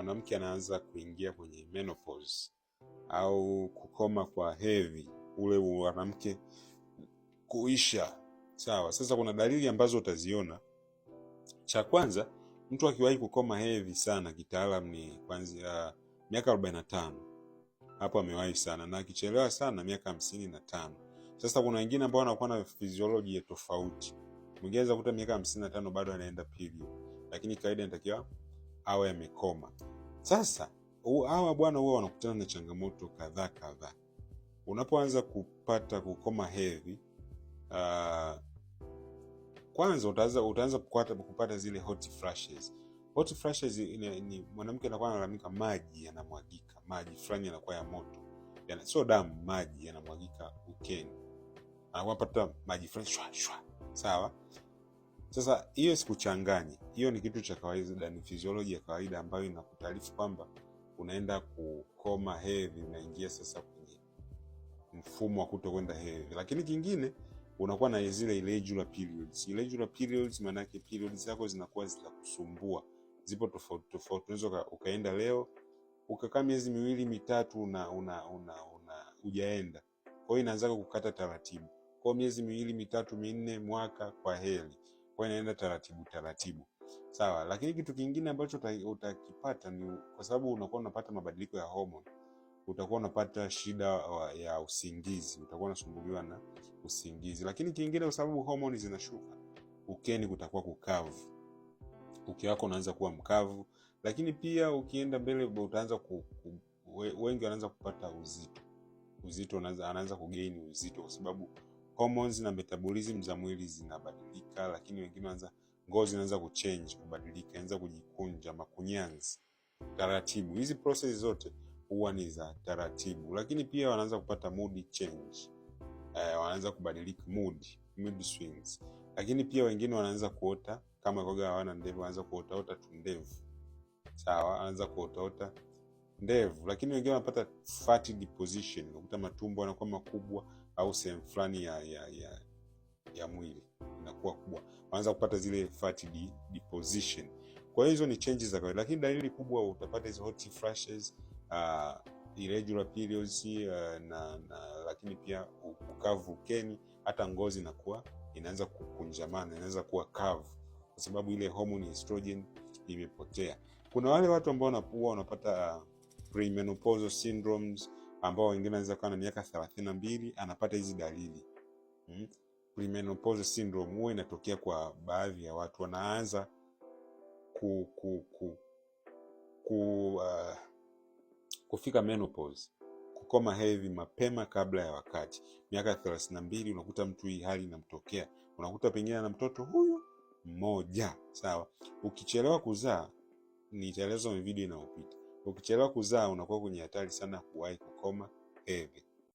mwanamke anaanza kuingia kwenye menopause au kukoma kwa hedhi, ule mwanamke kuisha. Sawa. Sasa kuna dalili ambazo utaziona. Cha kwanza, mtu akiwahi kukoma hedhi sana, kitaalam ni kuanzia miaka 45, hapo amewahi sana, na akichelewa sana miaka 55. Sasa kuna wengine ambao wanakuwa na physiology ya tofauti. Mwingine anaweza kukuta miaka 55 bado anaenda period, lakini kawaida inatakiwa awe amekoma. Sasa hawa bwana huwa wanakutana na changamoto kadhaa kadhaa. Unapoanza kupata kukoma hedhi, kwanza utaanza kupata zile hot flashes. Hot flashes ni mwanamke anakuwa analalamika maji yanamwagika, maji fulani yanakuwa ya moto, yana, sio damu, maji yanamwagika ukeni, anakuwa anapata maji fulani shwa shwa. Sawa. Sasa hiyo sikuchanganye, hiyo ni kitu cha kawaida, ni physiology ya kawaida ambayo inakutaarifu kwamba unaenda kukoma hedhi, unaingia sasa kwenye mfumo wa kutokwenda hedhi. Lakini kingine unakuwa na zile irregular periods. Irregular periods maana yake periods zako zinakuwa zinakusumbua, zipo tofauti tofauti. Unaweza ukaenda leo ukakaa miezi miwili mitatu una una una, una hujaenda, kwa hiyo inaanza kukata taratibu, kwa miezi miwili mitatu minne, mwaka, kwa heri, kwa hiyo inaenda taratibu taratibu, sawa. Lakini kitu kingine ambacho utakipata ni kwa sababu unakuwa unapata mabadiliko ya homoni, utakuwa unapata shida ya usingizi, utakuwa unasumbuliwa na usingizi. Lakini kingine, kwa sababu homoni zinashuka, ukeni kutakuwa kukavu, uke wako unaanza kuwa mkavu. Lakini pia ukienda mbele utaanza wengi wanaanza kupata uzito, uzito anaanza kugain uzito kwa sababu hormones na metabolism za mwili zinabadilika. Lakini wengine wanaanza, ngozi inaanza kuchange, kubadilika, inaanza kujikunja, makunyanzi taratibu. Hizi process zote huwa ni za taratibu, lakini pia wanaanza kupata mood change, wanaanza kubadilika mood swings. Lakini pia wengine wanaanza kuota, kama koga hawana ndevu, wanaanza kuotaota tu ndevu, sawa, anaanza kuotaota ndevu. Lakini wengine wanapata fat deposition, unakuta matumbo yanakuwa makubwa au sehemu fulani ya mwili inakuwa kubwa, wanaanza kupata zile fat deposition. Kwa hiyo hizo ni changes za kawaida, lakini dalili kubwa utapata hizo hot flashes, irregular periods, na lakini pia ukavu ukeni, hata ngozi inakuwa inaanza kukunjamana, inaanza kuwa kavu kwa sababu ile homoni estrogen imepotea. Kuna wale watu ambao wanakuwa wanapata premenopausal syndromes, ambao wengine wanaweza kuwa na miaka 32 anapata hizi dalili. Premenopausal syndrome huwa inatokea kwa baadhi ya watu, wanaanza ku, ku, ku, ku, uh, kufika menopause, kukoma hedhi mapema kabla ya wakati. Miaka 32 unakuta mtu hii hali inamtokea, unakuta pengine ana mtoto huyu mmoja. Sawa, ukichelewa kuzaa, nitaeleza kwenye video inayopita. Ukichelewa kuzaa unakuwa kwenye hatari sana kuwahi kukoma hedhi.